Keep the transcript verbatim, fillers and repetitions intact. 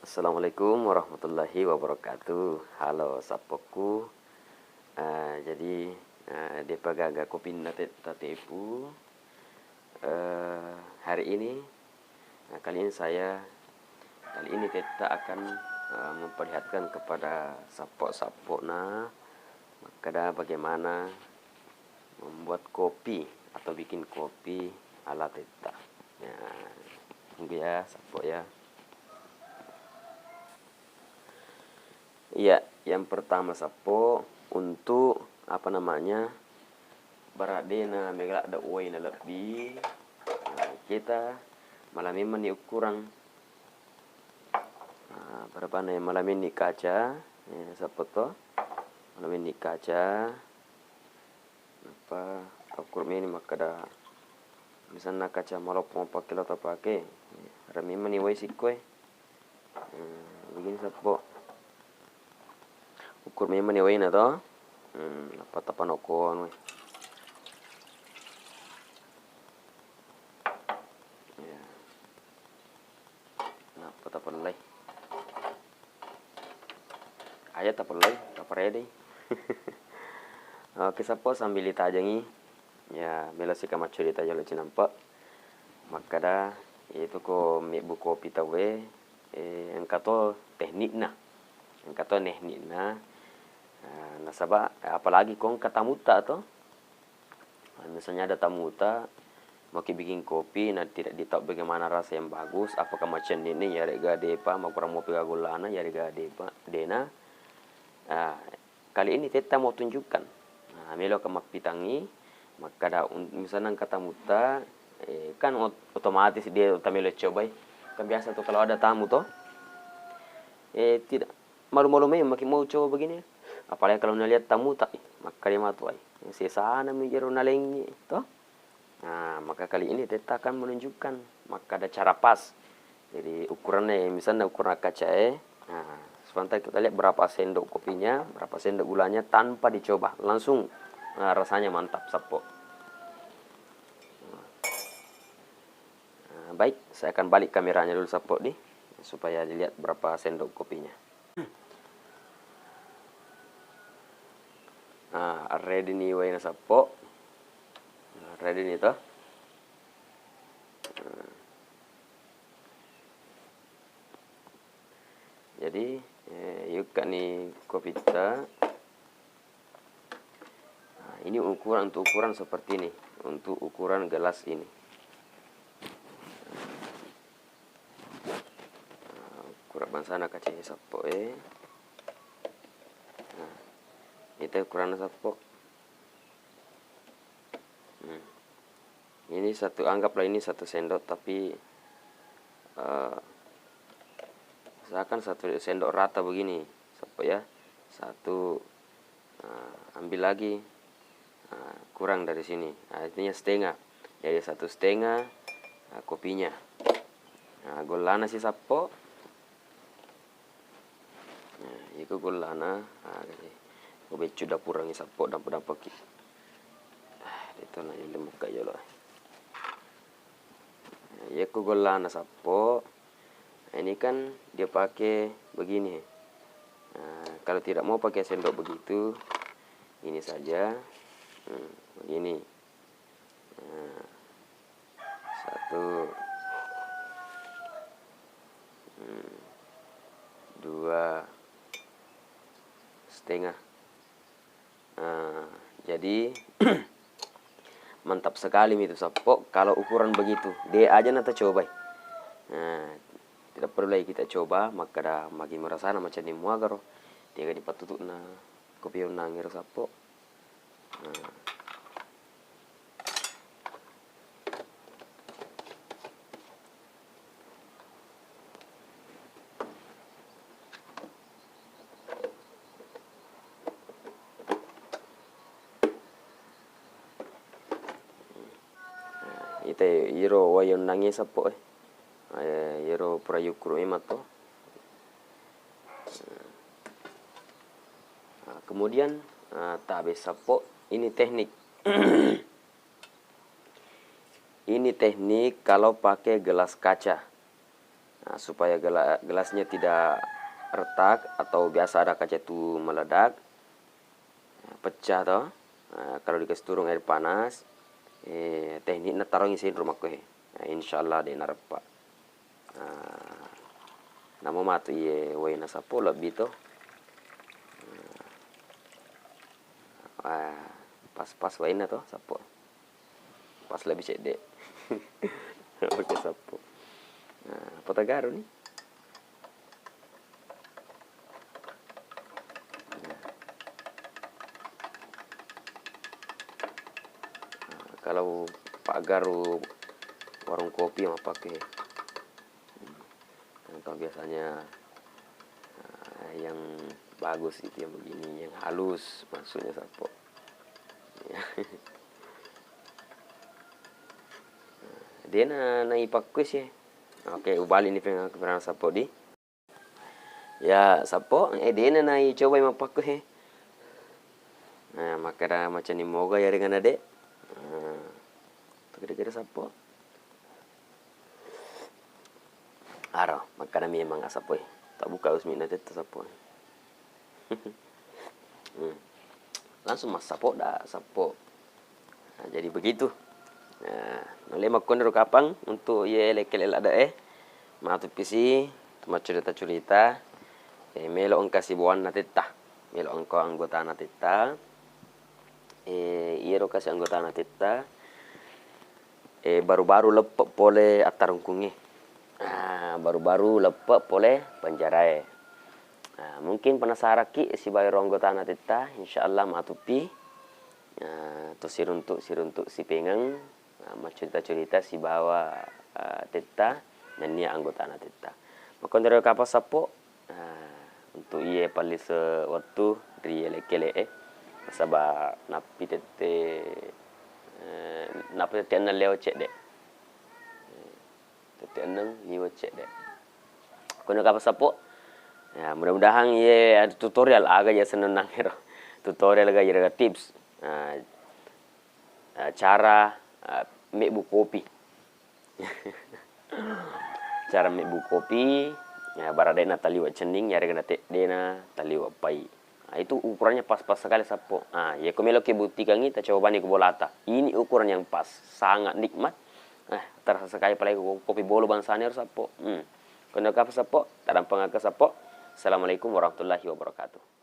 Assalamualaikum warahmatullahi wabarakatuh. Halo sappokku. Eh, jadi, eh, depa gaga kopinna te-, tatepu. Eh, hari ini, eh, kali ini saya, kali ini Tetta akan, eh, memperlihatkan kepada sappo-sappona makkeda bagaimana membuat kopi atau bikin kopi ala Tetta. Ya, tunggu ya, sappo ya. Iya, yang pertama sappo, untuk, apa namanya, bara de'na mega ladde uwaina lebbi, nah, kita mala memang ni ukurang. Nah, berapa nih, mala memang ni kaca, eh, sappo to, mala memang ni kaca. Nappa taukur meni makkeda, misalna kaca maloppo mappakelo tapake, rami meni wai sikkoe. Hmm, begini sappo. Ukur memang ni waina to. Hmm, nappa tapanoko anu. Ya. Nappa tapellai. Aja tapellai, taparedai. Oke, sappo sambil ditajengi. Ya, melo sika maccurita jolo cinampe. Makkeda, itu ko mebbu kopi tauwe, eh, engka to teknikna. Engka to teknikna. Nah, nasaba, apalagi ko engka tamutta to. Nah, misalnya ada tamuta, maki bikin kopi, nah, tidak ditahu bagaimana rasa yang bagus, apakah macenninni, yarega depa, makurang mopi gagollana, yarega depa, dena. Ah, kali ini Tetta mau tunjukkan. Nah, melo ka mappitangi, makkeda un-, misalnya engka tamuta, eh, kan ot-, otomatis dia tamelo cobai. Kan biasa tuh kalau ada tamu toh, eh, tidak, malu-malu memang maki mau coba begini. Apalagi kalau nalihat tamuta, ih, makkeda matu ai. Sesana mi jero nalengngi, toh. Nah, maka kali ini Tetta akan menunjukkan makkeda cara pas. Jadi ukurannya, misalnya ukuran kaca e. Nah, sebentar kita lihat berapa sendok kopinya, berapa sendok gulanya tanpa dicoba. Langsung, nah, rasanya mantap, sappo. Nah, baik, saya akan balik kameranya dulu, sappo di, supaya dilihat berapa sendok kopinya. Nah, ready ni waina sappo. Nah, ready ni to. Nah. Jadi, eh, yukka ni kopitta. Nah, ini ukuran, untuk ukuran seperti ini, untuk ukuran gelas ini. Nah, ukuran bangsana kaca sappo e. Nah, itu ukuranna sappo. Hmm. Ini satu, anggaplah ini satu sendok, tapi, eh, usahakan satu sendok rata begini, sappo ya. Satu, eh, ambil lagi, eh, kurang dari sini. Nah, artinya setengah. Jadi satu setengah, eh, kopinya. Nah, gollana si sappo. Nah, iko gollana, ah, ko beccu dapurangngi sappo, dampa-dampaki. Ah, itu na yelle mukka jolo. Nah, iyako gollana sappo, ini kan dia pakai begini. Nah, kalau tidak mau pakai sendok begitu, ini saja. Hmm, begini. Nah, satu, hmm, dua setengah. Nah, jadi mantap sekali mi tu sappo kalau ukuran begitu. De aja na tacobai. Nah, tidak perlu lagi kita coba, makkeda magi merasana macam ni muagaro. Tiga di patutukna kopi onnang ero sappo. Nah. Nah, ita iro wai onnangnge sappo e. Eh, iyaro pura yukkuru memang to. Nah, kemudian, eh, tabe sappo, ini teknik. Ini teknik kalau pakai gelas kaca. Nah, supaya gela-, gelasnya tidak retak atau biasa ada kaca itu meledak, pecah toh. Nah, kalau dikasih turun air panas, eh, teknikna taroni senro makko he. Nah, insya Allah de' nareppa. Nah, namo matu iye waina sappo lebbi to. Nah, pas-pas waina to sappo. Pas lebbi cedde. Oke, sappo. Nah, apa tagaru ni? Nah, kalau paggaru warung kopi yang pakai. Contoh biasanya, eh, yang bagus itu yang begini, yang halus maksudnya sappo. De'na naipakkui sih. Oke, ubali ni peng aku perang sappo di. Ya, sappo, eh, de'na naicobai mappakkui he. Nah, makkeda macenning moga yaregana de'. Nah, kira-kira sappo. Aro, makkeda memang asappo e. Tabbuka usmi'na tetta sappo. Hmm. Langsung massappo da sappo. Nah, jadi begitu. Nah, nulle makkoniro kapang untuk iye lekkele ladde'e. Matu pisi, macurita-curita. Eh, melo engka sibawanna tetta. Melo engka anggotana tetta. Eh, iyaro kasi anggotana tetta, eh, baru-baru leppe pole attarungkungnge. Ah, baru-baru leppe pole penjarae. Ah, mungkin penasarakki sibawa ero anggotana tetta, insya Allah matupi. Ah, to siruntu-siruntu sipengeng, ah, maccurita-curita sibawa, ah, tetta, nennia anggotana tetta. Makkoniro kapang sappo, Nah, untuk iye pallise wettu ri ele-kele e, nasaba nappi tette, eh, nappi tette enneng liwa cedde. Tette enneng liwa cedde. Kono kapang sappo? Ya, mudah-mudahan iye ada tutorial aga ya seneng ero. Tutorial ga iyarega tips. Nah, eh, cara, eh, mebbu kopi. Cara mebbu kopi, ya, barang de'na taliwe cenning, yarega nate-, de'na taliwe pai. Nah, itu ukurannya pas-pas sekali sappo. Nah, ya, ko meloki buktikangi, tacobani ko bolata. Ini ukuran yang pas, sangat nikmat. Eh, terasa sekali apalagi ko-, kopi bolo bangsana ero sappo. Hmm. Kono kapang sappo, tadampengaka sappo. Assalamualaikum warahmatullahi wabarakatuh.